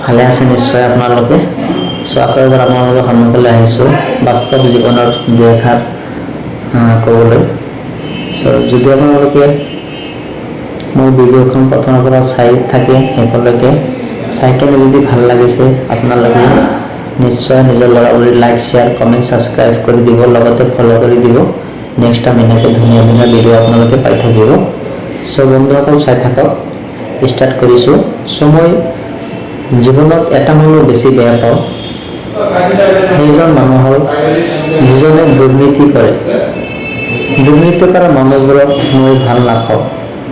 ভালে আছে নিশ্চয় আপোনালোকে। চ' আকৌ এবাৰ আপোনালোকৰ সন্মুখলৈ আহিছোঁ বাস্তৱ জীৱনৰ দুই এষাৰ ক'বলৈ। চ' যদি আপোনালোকে মোৰ ভিডিঅ'খন প্ৰথমৰ পৰা চাই থাকে, শেষলৈকে চাই কেনে যদি ভাল লাগিছে, আপোনালোকে নিশ্চয় নিজৰ ল'ৰা বুলি লাইক, শ্বেয়াৰ, কমেণ্ট, ছাবস্ক্ৰাইব কৰি দিব, লগতে ফ'ল' কৰি দিব। নেক্সট টাইম এনেকৈ ধুনীয়া ধুনীয়া ভিডিঅ' আপোনালোকে পাই থাকিব। চ' বন্ধুসকল, চাই থাকক, ষ্টাৰ্ট কৰিছোঁ। চ' মই জীৱনত এটা মানুহ বেছি বেয়া পাওঁ। সেইজন মানুহ হ'ল যিজনে দুৰ্নীতি কৰে। দুৰ্নীতি কৰা মানুহবোৰক মই ভাল নাপাওঁ।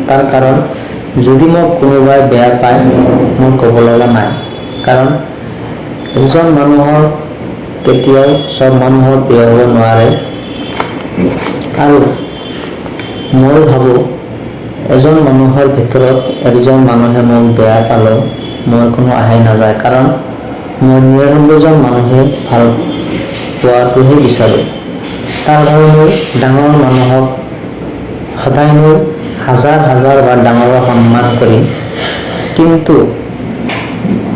তাৰ কাৰণ, যদি মোক কোনোবাই বেয়া পায়, মোৰ ক'ব লগা নাই। কাৰণ এজন মানুহৰ কেতিয়াও চব মানুহৰ প্ৰিয় হ'ব নোৱাৰে। আৰু মই ভাবোঁ, এজন মানুহৰ ভিতৰত এজন মানুহে মোক বেয়া পালেও মোৰ কোনো আহে নাযায়। কাৰণ মই 99জন মানুহে ভাল পোৱাটোহে বিচাৰোঁ। তাৰ বাবে মই ডাঙৰ মানুহক সদায় মই হাজাৰ হাজাৰ বাৰ ডাঙৰক সন্মান কৰিম। কিন্তু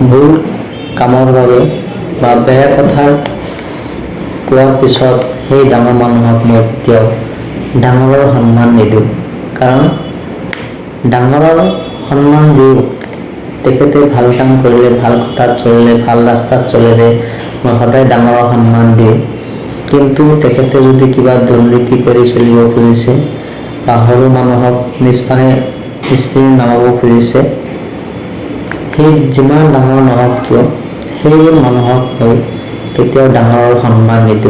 ভুল কামৰ বাবে বা বেয়া কথা কোৱাৰ পিছত সেই ডাঙৰ মানুহক মই কেতিয়াও ডাঙৰৰ সন্মান নিদিওঁ। কাৰণ ডাঙৰৰ সন্মান দিওঁ, তেখেতে ভাল কাম কৰিলে, ভাল কথাত চলিলে, ভাল ৰাস্তাত চলিলে মই সদায় ডাঙৰৰ সন্মান দিওঁ। কিন্তু তেখেতে যদি কিবা দুৰ্নীতি কৰি চলিব খুজিছে বা সৰু মানুহক নিষ্পিনে নমাব খুজিছে, সেই যিমান ডাঙৰ নহওক কিয়, সেইবোৰ মানুহক মই কেতিয়াও ডাঙৰৰ সন্মান নিদিওঁ।